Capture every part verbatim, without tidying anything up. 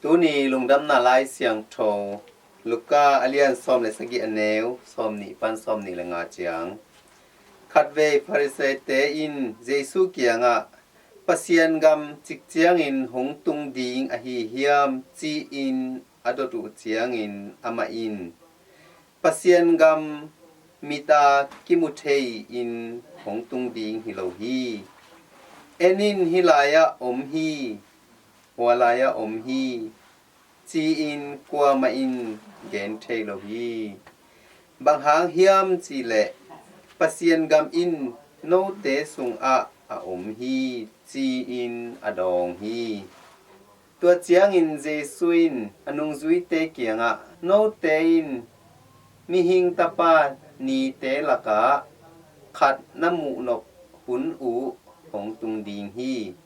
Tuni lungdamna lai siangtho Luka a lian sawm le sagih, a neu sawm nih pan sawm nih le nga ciang. Khatvei Pharisee-te in Jesu kiangah, "Pasian gam cik ciangin hong tung ding ahi hiam?" ci-in a dot uh ciangin amah in, "Pasian gam mit-a kimu thei-in hong tung ding hi lo hi. En in, hih lai-ah om hi, hua lai-ah om hi," ci-in kuamah in gen thei lo hi. "Bang hang hiam cihleh Pasian gam in note sungah a om hi," ci-in a dawng hi. Tua ciangin Jesu in a nungzuite kiangah, "Note in Mihing Tapa nite lakah khat na muh nop hun uh hong tung ding hi.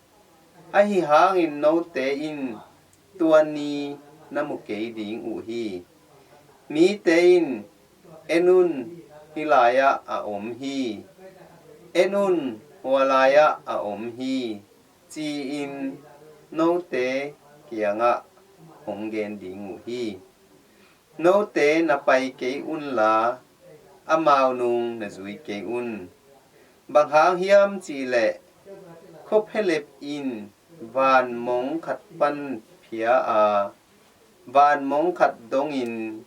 Ahi hangin note in tua ni na mu kei ding uh hi. Mite in, 'En un, hih lai-ah a om hi. En un, hua lai-ah a om hi,' ci-in note kiangah hong gen ding uh hi. Note na pai kei unla, amau nung na zui kei un. Bang hang hiam cihleh khuaphialep in van mong khat pan phia a, van mong khat dongin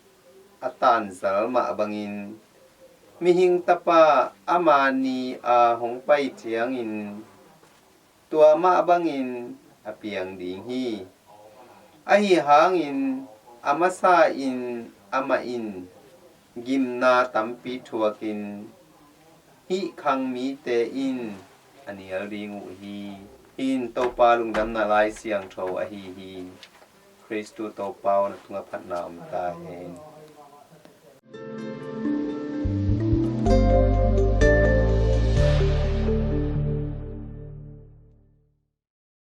a tanzal mah bangin, Mihing Tapa ama ni-a hong pai ciangin tua mah bangin a piang ding hi. Ahi hangin a masa-in amah in gimna tampi thuakin hih khang mite in a nial ding uh hi." Hih in Topa lungdamna lai siangtho ahi hi. Khristu Topa aw, na tungah phatna om ta hen.